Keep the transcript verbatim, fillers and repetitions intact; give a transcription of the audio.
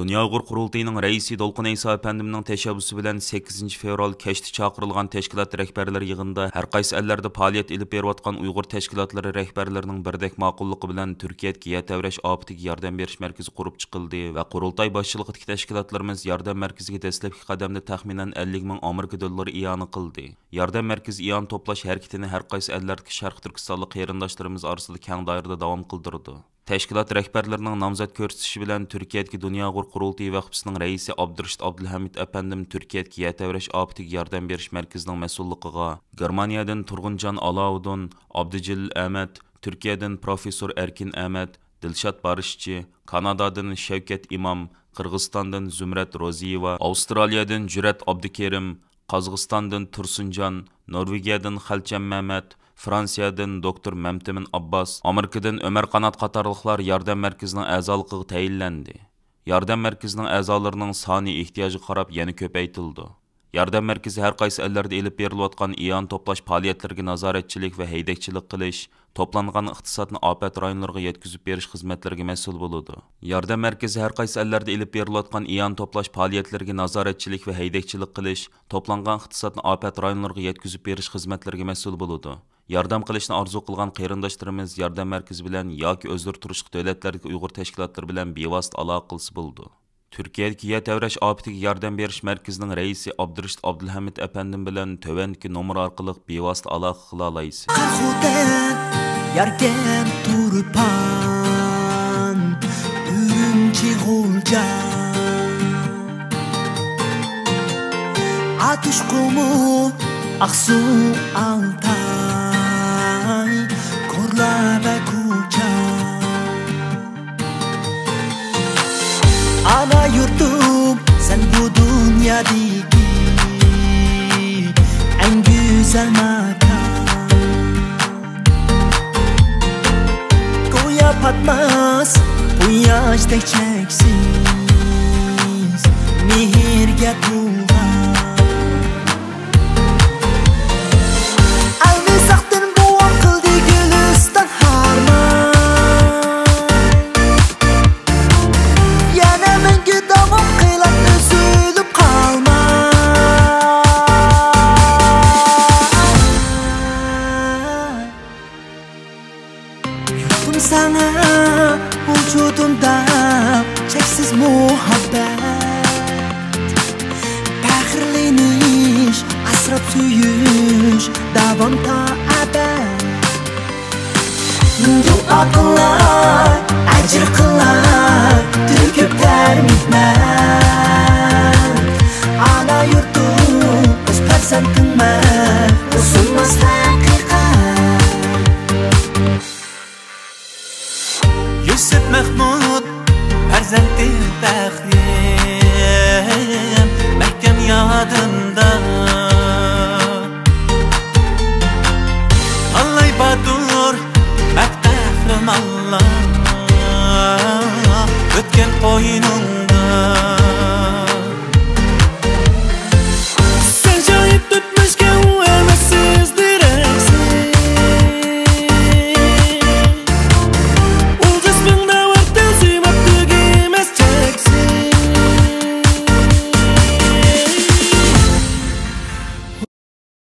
دۇنيا ئۇيغۇر قۇرۇلتىيىنىڭ رەئىسى دولقۇن ئەيسا ئەپەندىمنىڭ تەشەببۇسى بىلەن سەككىزىنچى فېۋرال كەچتە چاقىرىلغان تەشكىلات رەھبەرلەر يىغىنىدا ھەر قايسى ئەللەردە پائالىيەت ئېلىپ بېرىۋاتقان ئۇيغۇر تەشكىلاتلىرى رەھبەرلىرىنىڭ بىردەك ماقۇللۇقى بىلەن تۈركىيەدىكى يەر تەۋرەش ئاپىتىگە ياردەم بېرىش مەركىزى قۇرۇپ چىقىلدى ۋە قۇرۇلتاي باشچىلىقىدىكى تەشكىلاتلىرىمىز ياردەم مەركىزىگە دەسلەپكى قەدەمدە تەخمىنەن ئەللىك مىڭ ئامېرىكا دوللىرى ئىئانە قىلدى. ياردەم مەركىزى ئىئانە توپلاش ھەرىكىتىنى ھەر قايسى ئەللەردىكى شەرقىي تۈركىستانلىق قېرىنداشلىرىمىز ئارىسىدا كەڭ دائىرىدە داۋام قىلدۇرىدۇ. تەشكىلات رەھبەرلىرىنىڭ نامزەت كۆرسىتىشى بىلەن تۈركىيەدىكى دۇنيا ئۇيغۇر قۇرۇلتىيى ۋەقپىسىنىڭ رەئىسى ئابدۇرېشىت ئابدۇلھەمىد ئەپەندىم تۈركىيەدىكى يەر تەۋرەش ئاپىتىگە ياردەم بېرىش مەركىزىنىڭ مەسئۇللۇقىغا گېرمانىيەدىن تۇرغۇنجان ئالاۋۇدۇن، ئابدۇجېلىل ئەمەت، تۈركىيەدىن پروفېسسور ئەركىن ئەمەت، دىلشات بارىشچى، كانادادىن شەۋكەت ئىمام، قىرغىزىستاندىن زۇمرەت روزىيېۋا، ئاۋسترالىيەدىن جۈرئەت ئابدۇكېرىم، قازاقىستاندىن تۇرسۇنجان، نورۋېگىيەدىن خەلچەم مەمەت، فرانسىيەدىن دوكتور مەمتىمىن ئابباس، ئامېرىكىدىن ئۆمەر قانات قاتارلىقلار ياردەم مەركىزىنىڭ ئەزالىقىغا تەيىنلەندى. ياردەم مەركىزىنىڭ ئەزالىرىنىڭ سانى ئېھتىياجغا قاراپ يەنە كۆپەيتىلىدۇ. ياردەم مەركىزى ھەر قايسى ئەللەردە ئېلىپ بېرىلىۋاتقان ئىئانە توپلاش پائالىيەتلىرىگە نازارەتچىلىك ۋە ھەيدەكچىلىك قىلىش، توپلانغان ئىقتىسادنى ئاپەت رايونلىرىغا يەتكۈزۈپ بېرىش خىزمەتلىرىگە مەسئۇل بولىدۇ. ياردەم مەركىزى ھەر قايسى ئەللەردە ئېلىپ بېرىلىۋاتقان ئىئانە توپلاش پائالىيەتلىرىگە نازارەتچىلىك ۋە ھەيدەكچىلىك قىلىش، توپلانغان ئىقتىسادنى ئاپەت رايونلىرىغا يەتكۈزۈپ بېرىش خىزمەتلىرىگە مەسئۇل بولىدۇ. ياردەم قىلىشنى ئارزۇ قىلغان قېرىنداشلىرىمىز ياردەم مەركىزى بىلەن ياكى ئۆزلىرى تۇرۇشلۇق دۆلەتلەردىكى ئۇيغۇر تەشكىلاتلىرى بىلەن بىۋاسىتە ئالاقە قىلسا بولىدۇ. تۈركىيەدىكى يەر تەۋرەش ئاپىتىگە ياردەم بېرىش مەركىزىنىڭ رەئىسى ئابدۇرېشىت ئابدۇلھەمىد ئەپەندىم بىلەن تۆۋەندىكى نومۇر ئارقىلىق بىۋاسىتە ئالاقە قىلالايسىز. قارا خوتەن، ياركەنت، تۇرپان، ئۈرۈمچى، غۇلجا، ئاتۇش، قۇمۇل، ئاقسۇ، ئالتاي، كورلا ۋە كۇچا. ئانا يۇرتۇم، سەن بۇ دۇنيادىكى ئەڭ گۈزەل ماكان. گويا پاتماس قۇياشتەك چەكسىز مېھىرگە تولغان. ئەلمىساقتىن بوۋام قىلدى گۈلىستان ھارمان. يەنە مەڭگۈ داۋام قىلار ئۈزۈلۈپ قالماي. يۇرتۇم ساڭا ۋۇجۇدۇمدا چەكسىز مۇھەببەت. پەخىرلىنىش، ئاسراپ سۆيۈش داۋام تا ئەبەد. دۇئا قىلاي، ئەجىر قىلاي، تۆكۈپ تەر مېھمەن. ئانا يۇرتۇم، ئۆز پەرزەنتىڭمەن، بۇ سۇنماس ھەقىقەت. يۈسۈپ مەخمۇت پەرزەنتىم پەخرىم، مەھكەم يادىمدا.